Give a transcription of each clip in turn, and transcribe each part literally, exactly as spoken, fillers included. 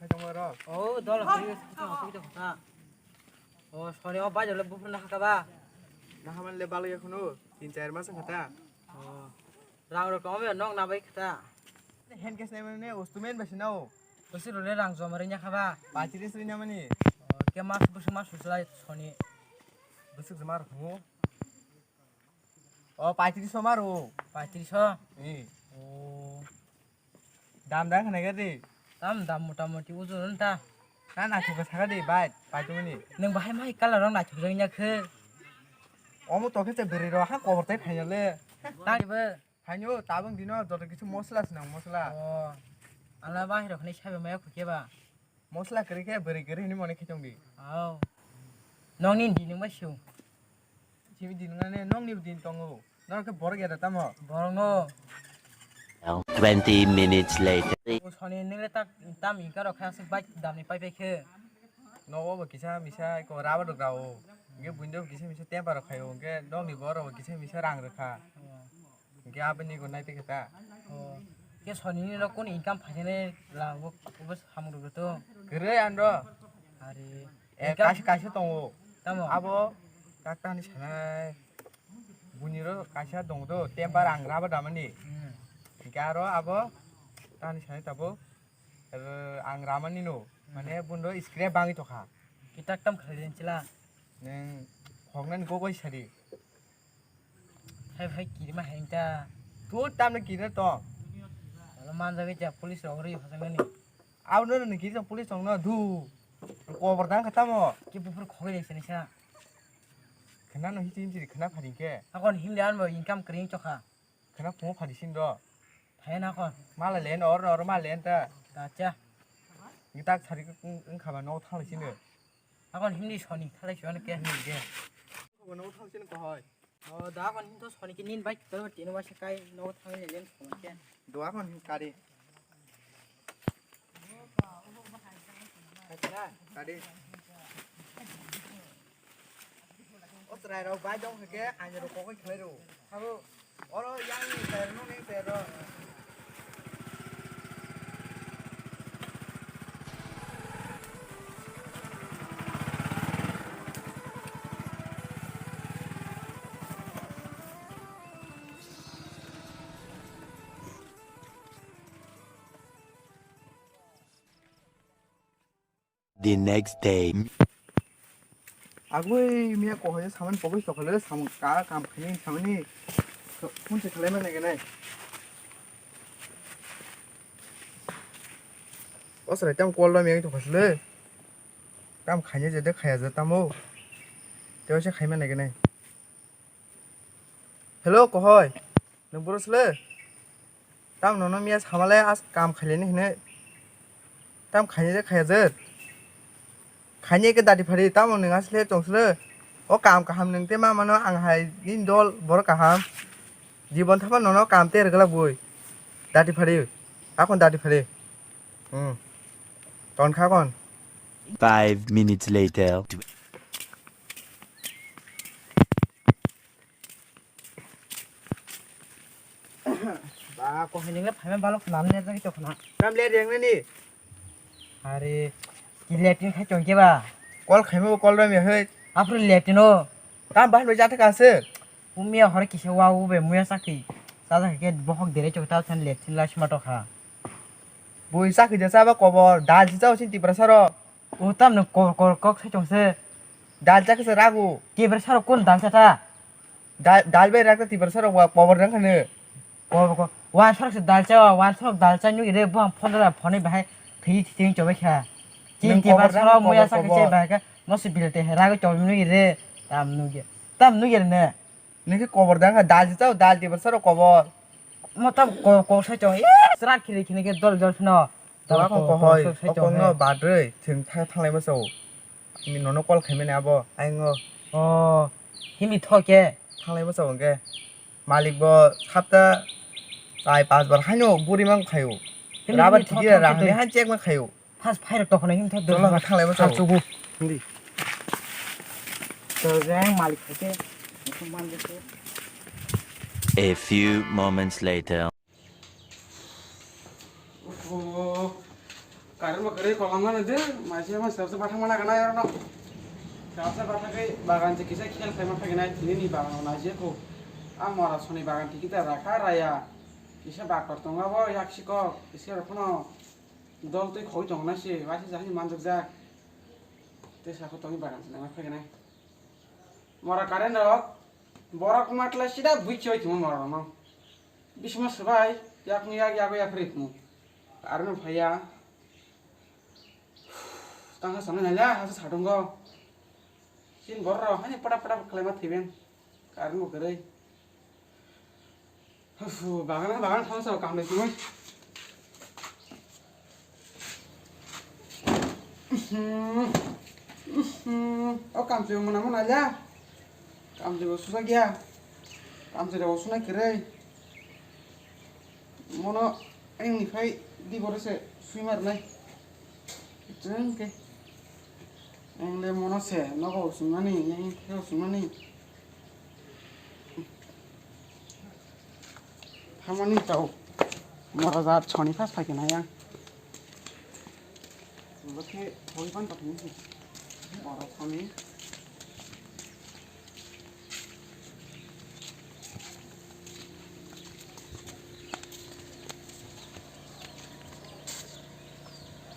Khaitongma rok. Oh, dol kiri khaitong khaitong khaitong khaitong. Oh, soni o bai dole bufur na khata ba. Na haman le balai khunu tin char mas khata. Oh. Rang rok tong be nok na bai khata. Hand cash nai mane ustumen basi nao. Basi role rang joma ri nya khaba. Pachiri sri na mani. Oh, ke mas busu mas uslai soni. Busuk joma rok. O, paitris o maro. Paitris o? Eh. O. Dam dang khna gadi. Tam dam mota moti ujo nta. Na na chuka saka di bai, paitumani. Nang bahai mai kala rong na chuka nya khe. Omo to khe te beri ro ha kobor tai phainale. Ta ibe. Phainyo tabang dino joto kisu mosla sinang mosla. O. Ala bahai rok ni sabe maya khukhe ba. Mosla kwrwi khe bwrwi kwrwi hinwi mani khe tongdi. Au. Nokni din wngma sio. Simi din wngmani nokni din tongo. Norok khe borok ya da tamo? Borok no. Twenty minutes later. O soni nile tak tam ingka rok kha aswk bike damni pai pai khe. Nogo bo kisa misa ko rubber rok rao. Hwnkhe buino bo kisa misa temper rok khaio. Hwnkhe nokni borok bo kisa misa rang rwkha. Oh. Hwnkhe aboni go nai tongkha ta. Oh. Khe soni ni rok kuni income phaikhe ne la bo, bo samung rok to. Kwrwi ang do. Are. Eh, income kaisa, kaisa tongo. Tamo? Abo tak tani sanai. Buni ro kaisa tongo to, temper ang raba damani. Hmm. Hwnkhe aro abo tani sanai tabo. Eh, ang ramani no. Hmm. Mane bundo scrap bangwi tokha. Kitak tam khalai den chila. Neng hoknani go goi sadi. Hai, hai, kirima hai ta. Tu tamno kirina to. Alo manjagwi ja police rok ri phajaknani. Abno no kiri police rok no du. Kobor dang kha tamo. Ki bufur khogwi rek sani sa. Khna no hichi hichi khna phari khe. Akon himle anbo income kring chokha. Khna phungo phari sin do. Hai na kon. Mala len or or ma len ta. Acha. Ni tak sari wng khaba no thang sini. Akon hindi soni thalai soni ke. Hindi de. Ko no thang sini ko hoi. O da kon hindo soni ke nin bai talo tino ba se kai no thang le len soni ke. Do akon hin kari. Kari. O chwrai rok bai dong khe, ani rok kokoi khlai rw. Abo oro yang ni chwrai rok nung ni chwrai rok. The next day. Agoi miya kohai samani pogoi tokole samung ka kam khaini samani phone se khalai mane ganai. O srai tam call lo miya tokasle. Tam khaini je de khaya je tamo. Teo se khai mane ganai. Hello, kohoi. Nwng boro sle? Tam nono miya samale as kam khaileni hine. Tam khaini je khaya je. Khaini ke dati phari, tam nwng asle chong sle. O kam kaham nwng te ma mano ang hai nin dol boro kaham. Jibon thapa nono kam te rwgla bui. Dati phari. Akon dati phari. Hmm. Ton kha kon. Five minutes later. Ba, ko hini le phaima balok nam le jagi to khna. Nam le reng ni. Are, ki latrine khai chong ke ba? Call khaima call ram ya hei. Apro latrine o. Tam bahai bai jata ka se. Umia hor kisa wa u be muya sakhi. Sa sakhi ke bohok dere chok ta than latrine la sima to kha. Bui sakhi de sa ba kobor, dal si chao sin tipra saro. O tam no kor kor kok sai chong se. Dal cha kisa ragu. Tipra saro kun dal cha ta? Dal, dal bai rakta tipra saro wa kobor dang khane. Ko, ko, wan sorok se dal cha, wan sorok dal cha nui re, buang phone ra phone bahai thwi thwi chobai kha. Chin ti ba soro muya sa ke bahai ka, mo se bil te hera go chobai nui re, tam nui ge, tam nui ge ne. Nui ke kobor dang kha, dal cha, dal ti ba soro kobor. Mo tam ko, ko sa chong, sra khiri khini ke dol dol phino. Dol ko, ko, ko, hoi, sa chong, okong no badrei, thing tha thanglai ma chao. Ni nono call khaimani abo, ayang o. Oh, himi tho ke? Thanglai ma chao hwnkhe. Malik bo sapta chai pas bar haino guri mang khaio. Himni raba himni thok thigi thok ra thok hini thok. Han chek ma khaio. Has phai rok tokhono him thok. Cholo thok. Thanglai ma chao. Chugu. Hindi. To jeng malik khaike. Mukhung man jese. A few moments later. Ang bo kwrwi kolom mano de, maise ma sasa bathang mana kana yaro no. Sasa bathang kai bagan je kisa khel khai ma phai nai, tini ni bagan na je ko. A mora soni bagan tiki ta rakha raya. Kisa bakor tonga bo yak siko, kisa rokno dol twi khoi tong na se, waise jahani manjak jak. Te sako tongwi bagan se na phai nai. Mora current rok, borok matla sida bui choi thimo mora no. Bisma swbai, yak ni yak, yak ya phri thimo. Current phaiya. Tangha sana nanya, hasa sadungo. Sin borok, hani pada pada khlai ma thiben. Current bo kwrwi. Uff, bagana, bagana thangsa kam le sumai. Uff, uff, o kam se mona mona ya. Kam se susa gya. Kam se susa kwrwi. Mono engni phai di bore se sui mar nai. Chwng khe. Engle mono se nogo usung nani, neng khe usung nani. Thamani tau. Mora jat soni phas phai khe nai ang. Bo khe hoi pan tak ni. Mora soni.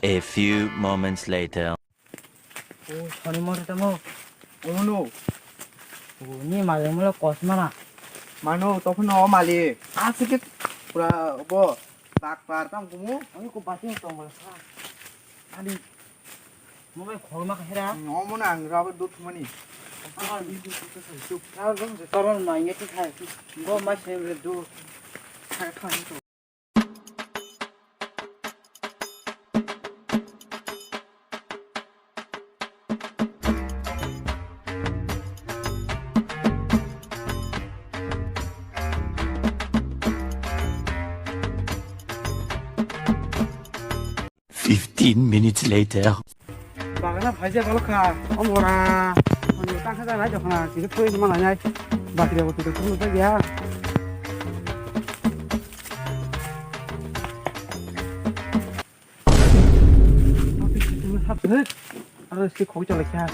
A few moments later. O soni mori tamo. Omono. O ni mali mulo kosmana. Mano tokno mali. Asike pura bo bakpar tam kumu. Ani ko bati tong bol sa. Ani. Mo bai khol ma khera. Omono ang rabo dut mani. Toron ma nge tu khai. Go ma se re du. Khai khai. Fifteen minutes later. Bagana phaijak balo kha. O mora. Ani tangkha jana jokna. Kisa thui ma nai. Bakri abo tu tu ya. Aro se khoi chalai kha.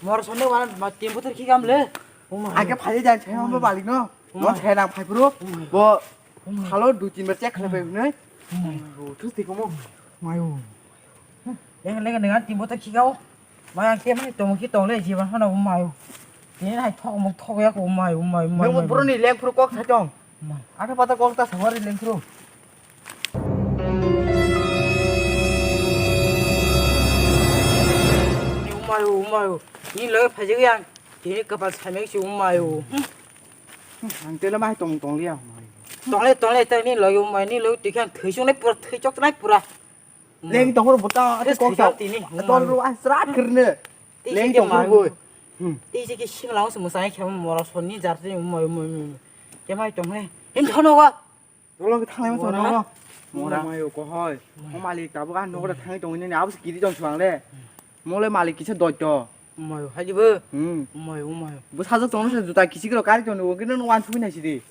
Mor sonde wana ma tempo ter ki kam le. Ake phai jan chhe mo balik no. No chhe na phai pro. Bo Thalo dui tin bar check khlai bai hwnwi. Thus twi komo. Mayo. Lega lega nega tin bota khikao. Maya khe mani tong ki tong le jiban hano mayo. Tini hai thok muk thok ya ko mayo mayo mayo. Nung bro ni leng phuru kok sa tong. Ata pata kok ta sawari leng phuru. Mayo mayo. Ni le phajig yang. Tini kapal sameng si mayo. Ang tele mai tong tong liya. Tongle tongle tele ni logi umai ni logi tikhan thwisung nai pura thwichok nai pura. Leng tong ro bota ate kok sa. Tini. Ton ro an sra kirne. Leng tong ro. Ti se ki sing lang se musai khe mora sonni jar tini umai umai umai. Ke mai tong le. Hin thono ga. Tolong thanglai ma song no. Mora mai ko hoi. Mo malik tabuk an nogo thangwi tong ni abus kiri tong suang le. Mo le malik kisa doi to. Umayo, hai di bo. Hmm. Umayo, umayo. Bo sajak tongno se juta kichik rok kari tongno, bo kino wan sugui nai sidi.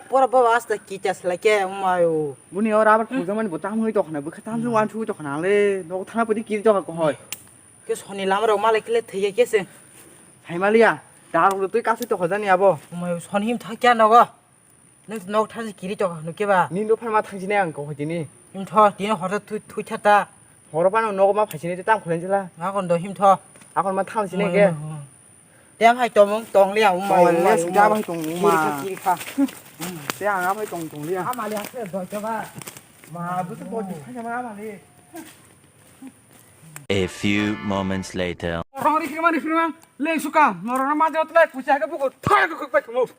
Pora baba asta kicha selai ke, umayo. Buni ora abar khujamani bo tamui tokhna, bo khatam se wan sugui tokhna le, nogo thana pudi kiri tokha kohoi. Ke soni lama rok malai kile theiya ke se. Hai maliya, dar ulo tui kasui tokha jani abo. Umayo, soni him thakya nogo. Nwng nok thang kiri tokha hwnwi keba? Nini nokphar ma thang sinai ang kok tini. Himtho, tini horo thui, thui thata. Horo phano nogo ma phai sinai tang khulai jela. Akon do himtho. Akon ma thang sinai ke. Te am hai tomung tong liya, umai, Tong liya, umai, sida umai. Bai tong, uma. Kiri kha, kiri kha. Te ang abai tong, tong liya. Ama liya se do choba. Ma, bu tu bo thang ma ama li. A few moments later. Rong ri firman, ri firman. Le suka, moro na ma jot le, kucha ke buko thai ko khuk pai khumuk.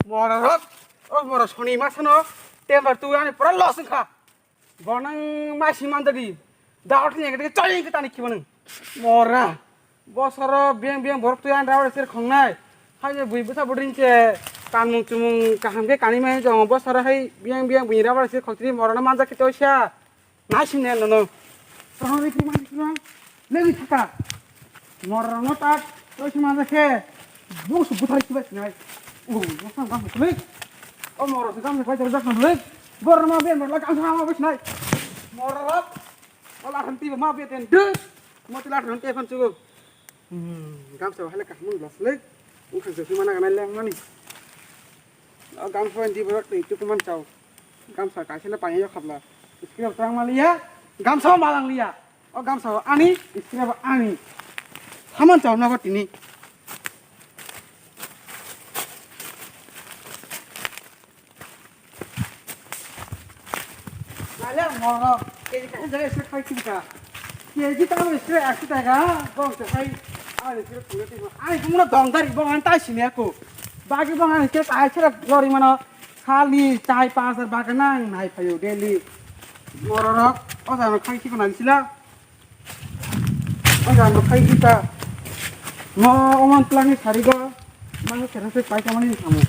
Moro rok, o moro soni ma sano, tembar tu ani pura los kha. Bonang ma si man jadi. Dawat ni ngade chai ke tani khibana. Mora. Bosoro biang biang borok tu ani rabar sir khongnai. Hai je bui busa buding che kanmung chumung kaham ke kani mai jong bosoro hai biang biang bui rabar sir khongtini moro na manja ke toisa. Nai sini nono. Prahang ri prima ri prima. Lewi thaka. Moro no ta. Toi sima je khe. Bung su buthai sibai sinai. Oh, no sang bang sulik. O moro su gam pai jak sulik. Bor ma ben bor la gam sa ma bai sinai. Moro rap. O la han ti ma be ten de. Mo ti la han te fan sugo. Hmm, gam sa hala ka mun los le. Ung khang se mana kana le mani. O gamsa ni borok twi tukuman chao. Gamsa kaisa le panya yok habla. Script tang maliya. Gamsa malang liya. O gamsa ani, script ani. Haman chao nogo tini. Nale moro, keji kaisa jaga script khai kiri ka. Keji tamo script ekso taka, bong se khai. Ani script phunga timo. Ani kumno dong dari bong ani tai sini aku. Bagi bong ani script ai sira lori mano. Khali chai pas hajar bagan nang nai phaio daily. Bororok o jagano khai khiko nang sila. O jagano khai khita. Mo oman plangni sarigo. Mano kera se paisa mani thamo.